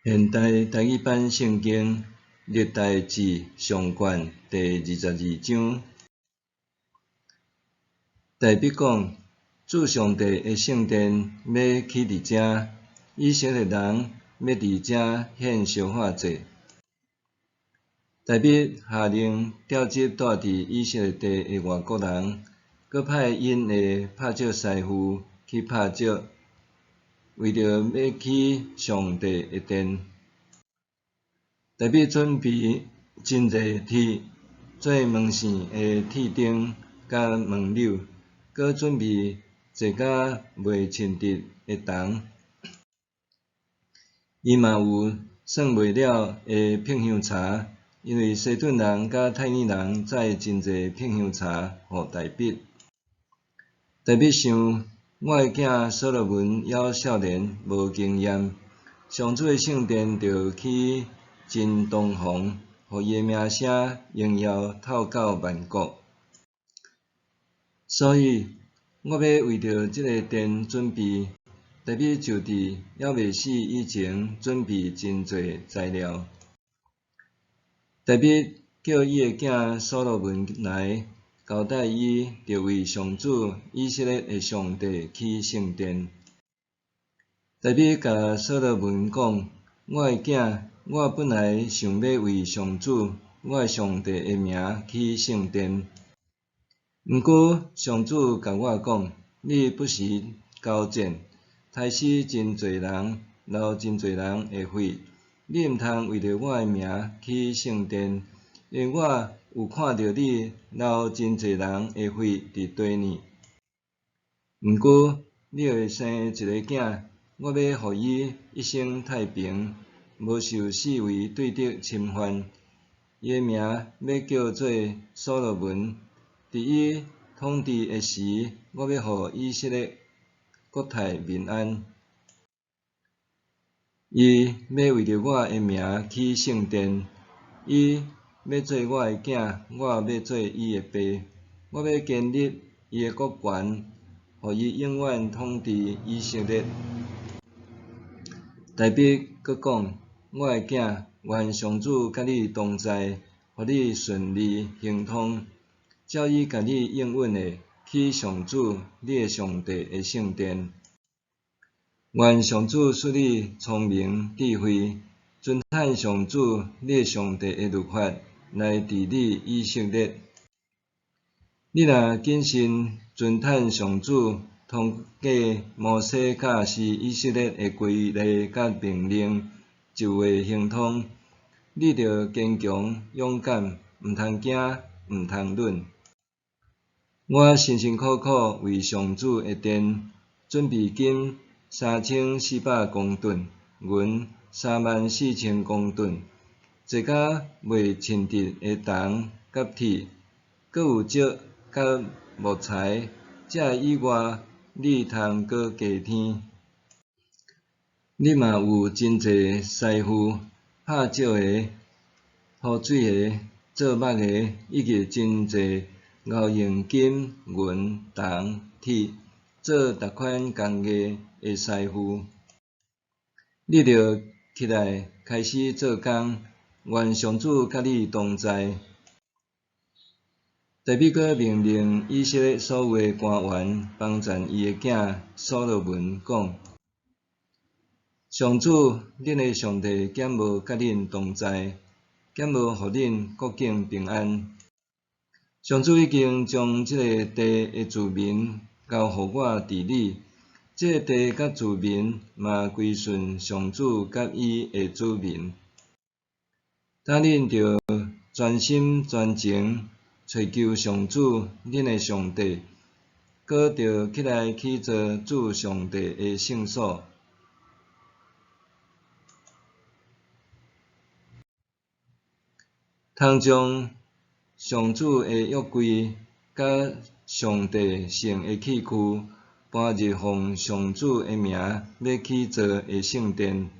現代台語版聖經歷代志上卷第22章。大衛講：主上帝的聖殿欲起佇遮，以色列人欲佇遮獻燒化祭。大衛下令調集住佇以色列地的外國人，閣派𪜶的拍石師傅去拍石，為著欲起上帝的殿。大衛準備真濟鐵做門扇的鐵釘佮門鈕，閣準備濟甲袂稱得的銅。伊嘛有算袂了的柏香柴，因為西頓人佮泰爾人載真濟柏香柴予大衛。大衛想，我的囝所羅門猶少年，無經驗，上主的聖殿著起真堂皇，予伊的名聲榮耀透到萬國。所以，我欲為著這个殿準備。大衛就佇猶未死以前，準備真濟材料。大衛叫伊的囝所羅門來，交代伊著為上主以色列的上帝起聖殿。大衛共所羅門講：我的囝，我本來想欲為上主我的上帝的名起聖殿。毋過上主共我講：你不時交戰，刣死真濟人，流真濟人的血，你毋通為著我的名起聖殿，因為我有看著你流真濟人的血佇地呢。毋過你會生一个囝，我欲予伊一生太平，無受四圍對敵侵犯。伊的名欲叫做所羅門。佇伊統治的時，我欲予以色列國泰民安。伊欲為著我的名起聖殿，伊欲做我的囝，我欲做伊的爸。我欲堅立伊的國權，予伊永遠統治以色列。大衛閣講：我的囝，願上主佮你同在，予你順利亨通，照伊共你應允的，起上主你的上帝的聖殿。願上主賜你聰明智慧，遵行上主你的上帝的律法來治理以色列。你若謹慎遵行上主通過摩西教示以色列的規例佮命令，就會亨通。你著堅強勇敢，毋通驚，毋通忍。我辛辛苦苦為上主的殿準備金3400公噸，銀34000公噸，濟甲袂稱得的銅佮鐵，閣有石佮木材，這以外，你通閣加添。你嘛有真濟師傅，拍石的、塗水的、做木的，以及真濟熬用金、銀、銅、鐵做逐款工藝的師傅。你著起來開始做工，願上主佮你同在。大衛閣命令以色列所有的官員幫贊伊的囝所羅門，講：上主恁的上帝敢無佮恁同在，敢無予恁國境平安？上主已經將這个地的子民交予我治理，這个地佮子民嘛歸順上主佮伊的子民。今恁著專心專情揣求上主恁的上帝，閣著起來起造主上帝的聖所。通將上主的約櫃佮上帝聖的器具搬入奉上主的名欲起造的聖殿。